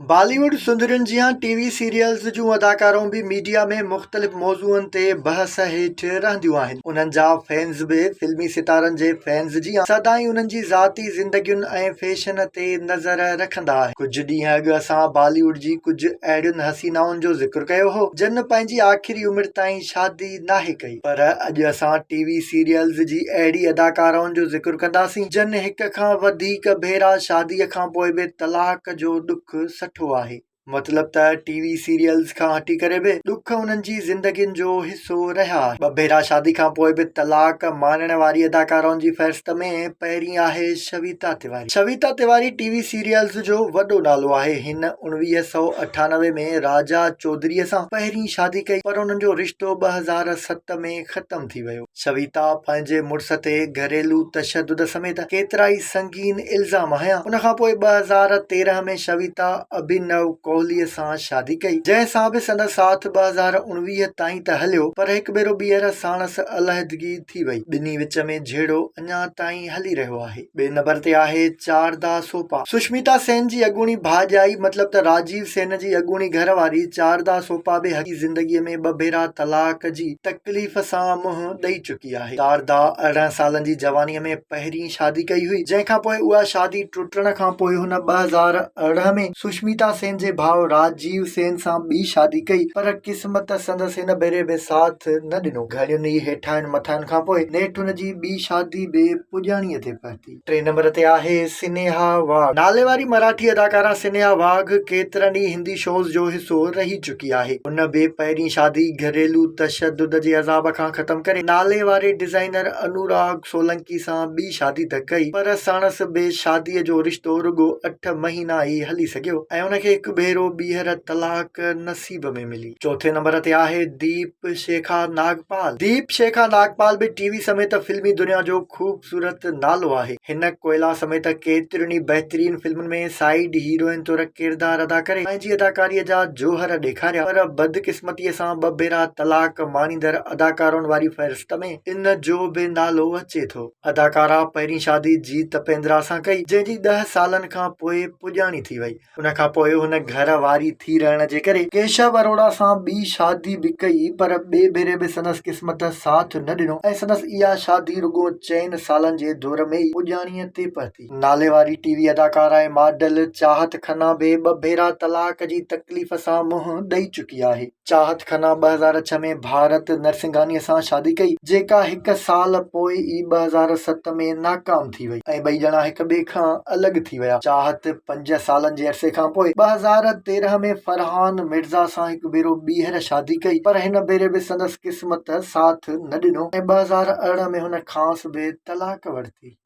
بالي wood سندرين جيان ٽي V cereals جون اداڪارائون به media ۾ مختلف موضوعن تي بحث هيٺ رهنديون آهن. انهن جا فينز به فلمي ستارن جي فينز جيان سدائين انهن جي ذاتي زندگين ۽ فيشن تي نظر رکندا آهن. ڪجهه ڏينهن اڳ اسان بالي ووڊ جي ڪجهه اهڙين حسينائن جو ذڪر ڪيو هو جن پنهنجي آخري عمر تائين شادي ناهي ڪئي. پر اڄ اسان ٽي وي سيريلز جي اهڙي اداڪارائن جو ذڪر ڪنداسين جن هڪ کان وڌيڪ ڀيرا شادي کانپوء به طلاق جو ڏک سٺو آهي. مطلب ته ٽي وي سيريلز کان هٽي ڪري به ڏک انهن جي زندگين جو حصو رهيا آهن. ٻه ڀيرا شادي کانپوء به طلاق ماڻڻ واري اداڪارائن جي فهرست ۾ پهرين آهي Shweta Tiwari. Shweta Tiwari T V serials جو وڏو نالو آهي. هن 1998 ۾ راجا چوڌريء سان پهرين شادي ڪئي پر انهن جو رشتو 2007 ۾ ختم ٿي ويو. شويتا پنهنجي مڙس تي گهريلو تشدد سميت ڪيترائي سنگين الزام هنيا. ان کانپوء 2013 ۾ شويتا اڀينو ڪوهليء سان شادي ڪئي، جنهن سان به سندس ساٿ 2019 تائين ته هليو پر هڪ ڀيرو ٻيهر ساڻس علحدگي ٿي وئي. ٻنهي وچ ۾ جهيڙو اڃا تائين هلي رهيو آهي. ٻئي نمبر تي آهي چاردا سوپا. سشميتا سين جي اڳوڻي ڀاڄائي مطلب ته راجيو سين جي اڳوڻي گهر واري چاردا سوپا به حقيقي زندگيء ۾ ٻه ڀيرا طلاق جي تڪليف سان منهن ڏئي چڪي آهي. چاردا 18 سالن جي جوانيء ۾ پهرين شادي ڪئي هئي، جنهن کان پوء اها شادي ٽٽڻ کان پوء هن 2018 ۾ سشميتا سين جي ڀاء راجيو سين سان ٻي شادي ڪئي پر قسمت سندس هن ڀيري به ساٿ نه ڏنو. گهڻين ئي هيٺاهين مٿاهين کان پوء نيٺ هن جي ٻي شادي به پڄاڻيء تي پهتي. ٽئين نمبر تي آهي سنيها واگهه. ناليواري مراٺي اداڪارا سنيها واگهه ڪيترن ئي هندي شوز جو حصو رهي چڪي آهي. هن به پهرين شادي گهريلو تشدد جي عذاب کان ختم ڪري ناليواري ڊزائنر انوراگ سولنڪي سان ٻي شادي ته ڪئي پر ساڻس به شاديء جو رشتو رڳو اٺ مهينا ئي هلي سگهيو ۽ ان کي هڪ ڀيرو ٻيهر طلاق نصيب ۾ ملي. چوٿين نمبر تي آهي ديپ شيکا ناگپال. ديپ شيکا ناگپال به ٽي وي سميت فلمي دنيا جو خوبصورت نالو آهي. هن ڪوئلا سميت ڪيترين ئي بهترين فلمن ۾ سائيڊ هيروئن طور ڪردار ادا ڪري پنهنجي اداڪاري جا جوهر ڏيکاريا پر بدقسمتي سان ٻه ڀيرا طلاق ماڻيندڙ اداڪارن واري فهرست ۾ ان جو به نالو اچي ٿو. اداڪارا پهرين شادي جيت تپيندرا سان ڪئي، جنهن جي ڏهه سالن کان پوء پڄاڻي ٿي وئي. ان کان پوء هن گهر واري ٿي رهڻ جي ڪري ڪيشو اروڙا سان ٻي شادي به ڪئي، پر ٻئي ڀيري به سندس قسمت ساٿ نه ڏنو ۽ سندس اها شادي رڳو چئن سالن جي دور ۾ ئي پڄاڻيء تي پهتي. ناليواري ٽي وي اداڪارا ۽ ماڊل چاهت کنا به ٻه ڀيرا طلاق جي تڪليف سان منهن ڏئي چڪي آهي. چاهت کنا 2006 ۾ ڀارت نرسنگهانيء سان شادي ڪئي، جيڪا هڪ سال پوء ئي 2007 ۾ ناڪام ٿي وئي ۽ ٻئي ڄڻا هڪ ٻئي کان الڳ ٿي ويا. چاهت پنج سالن جي عرصي کان پوء 2013 ۾ فرحان مرزا سان هڪ ڀيرو ٻيهر شادي ڪئي، پر هن ڀيري به سندس قسمت ساٿ نه ڏنو ۽ 2018 ۾ هن کانئس به طلاق ورتي.